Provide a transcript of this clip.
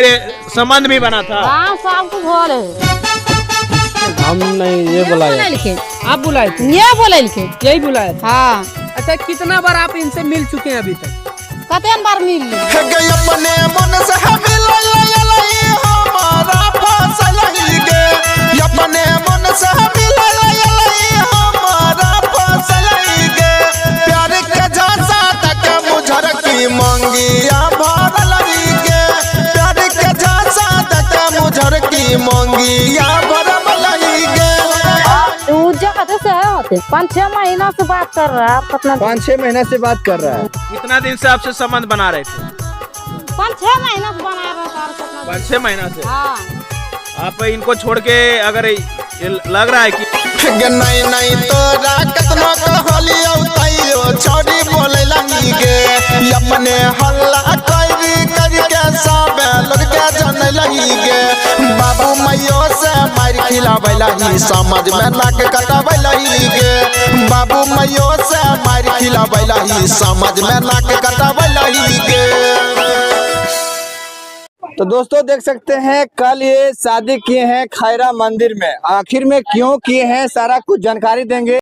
मेरे संबंध भी बना था। हाँ, सब कुछ हो रहे। हम नहीं, ये बुलाया। बोललके। आप बुलाए थे? ये बोललके। यही बुलाए थे? हाँ। अच्छा, कितना बार आप इनसे मिल चुके हैं अभी तक? कतेक बार मिल ली। गे अपने मन से मिलई हमारा फसल गे, अपने मन से मिलई हमारा फसल गे। प्यार के झांसा तक मुझर की मंगिया भरल गे, प्यार के झांसा तक मुझर की मंगिया भरल गे। उ जगह से है होते 5-6 महीना से बात कर रहा है कितना। 5-6 महीना से बात कर रहा है। कितना दिन से आपसे संबंध बना रहे थे? 5-6 महीना से बना रहा था और कितना। 5-6 महीना से? हाँ। आप इनको छोड़ के अगर ये लग रहा है कि गे नहीं नहीं तोरा कतनो कहलियौ तैयो छोड़ी बोले लगी गे, अपने हल्ला करी करके सब लोग के जाने लगी गे। बाबू मैयो से मार खिलाबै लगी, समझ में नाक कटाबै लगी गे। बाबू मैयो से मार खिलाबै लगी, समझ में नाक कटाबै लगी गे। तो दोस्तों देख सकते हैं कल ये शादी किए हैं खैरा मंदिर में। आखिर में क्यों किए हैं सारा कुछ जानकारी देंगे।